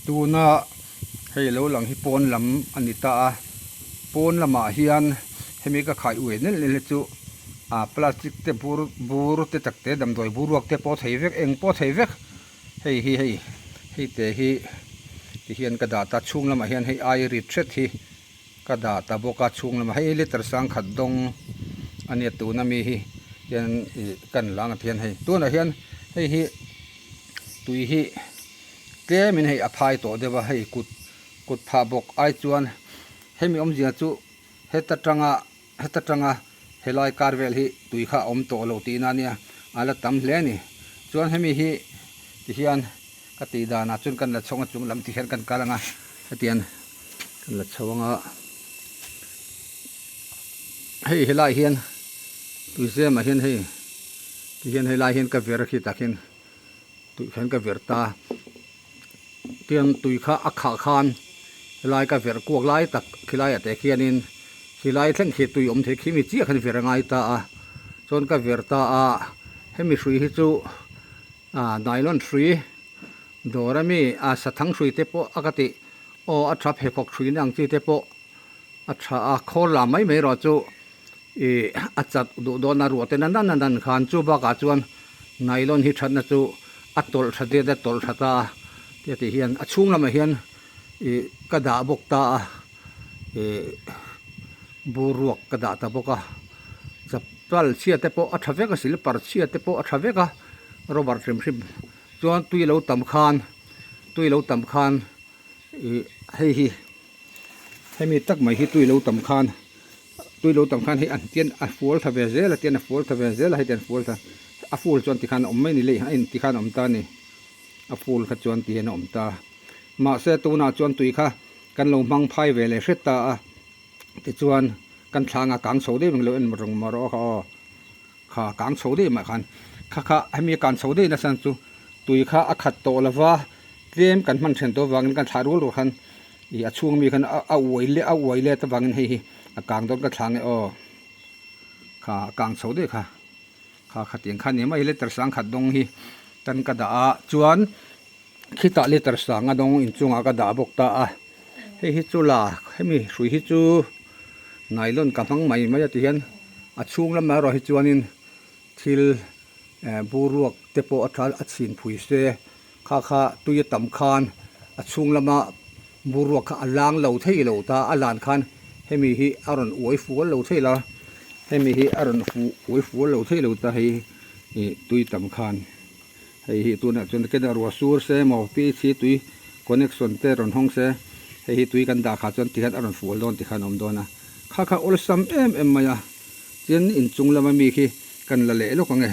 Tuna hei lo lang hi pawn lam a ni ta a, pawn lamah hian hemi ka khai uai nelh nelh hi chu ah plastic te bur bur te tak te damdawi bur ruak te pawh thei vek eng pawh thei vek hei hi hei hei te hi ti hian ka dah ta chhung lamah hian hei ai rit hret hi. Ka dah ta bawk a chhung lamah hei litre sangkhat dawng a nia tuna mi hi hian ih kan la ang tihian hei tunah hian hei hi tui hi tlemin hei a phai tawh deuh a hei kut kut phah bawk ai chuan hemi awmzia chu heta tanga heta tanga helai kar vel hi tui kha a awm tawh lo tihna a nia a la tam hle a ni chuan hemi hi tihian. Ka tih danah chuan kan la chho ang a chung lam ti hian kan kal ang a hetiang kan la chho ang a hei helai hian tuizem ah hian hei ti hian helai hian ka ver khi tah khian tui hian ka ver ta tiang tui kha a khah khan helai ka ver kuak lai tak khilai ah te khianin khilai thleng khi tui awm thei khi mi chiah khan ver a ngai ta a chuan ka ver ta a hemi hrui hi chu. Ah nylon hrui dawr ami ah sathang hrui te pawh a ka tih aw a tha pheikhawk hrui na ang chi te pawh a tha a khawl lah mai mai erawh chu ih a chat duh dawn a ruah te na nan nan khan chu bakah chuan nylon hi thatna chu a tawlh tha diat a tawlh tha ta a tia tih hian a chhung lamah hian ih ka dah bawk ta a ih bur ruak ka dah ta bawk a chapal chhia te pawh a tha vek a silper chhia te pawh a tha vek a. Rubber hrim hrim chuan tui lo tam khan tui lo tam khan ih hei hi hemi tak mai hi tui lo tam khan tui lo tam khan hei an tian a fual tha ve zel a tian a fual tha ve zel a hei tian fual tha a full chuan tikhan a awm mai ni lei a in tikhan a awm ta a ni a full kha chuan ti hian a awm ta mahse tunah chuan tui kha kan lo hmang phai ve leh hret ta a tichuan kan thlang a kang chho deuh ang lo en rawng marawh kha aw. Kha kang chho daih mah khan kha kha hemi kan chho daih nasa chu tui kha a khat tawh lova tlem kan hman then tawh avangin kan thlah rual rual khan ih a chhung ami khan a uai leh a uai let avangin hei hi a kang dawn ka thlang e aw kha a kang chho daih kha kha khatiang kha a ni mai letter sangkhat dawng hi tan ka dah a chuan. Khitah liter sanga dawng inchungah ka dah bawk ta a, hei hi chu la hemi hrui hi chu nylon ka hmang mai mai a ti hian a chhung lamah erawh hi chuanin thil eh bur ruak te pawh a tha a chhin phui se kha kha tui a tam khan a chhung lama bur ruak kha a lang lo thei lo ta a lan khan hemi hi a rawn uai fual lo thei lo a hemi hi a rawn uai fual lo thei lo ta hei ih tui tam khan. Hei hi tunah chuan kena ruah sur se maw PHC tui connection te rawn hawng se hei hi tui kan dah kha chuan tikhan a rawn fual dawn tikhan a awm dawn a kha kha awlsam em em mai a tin inchung lama mi khi kan la leh lawk ang e.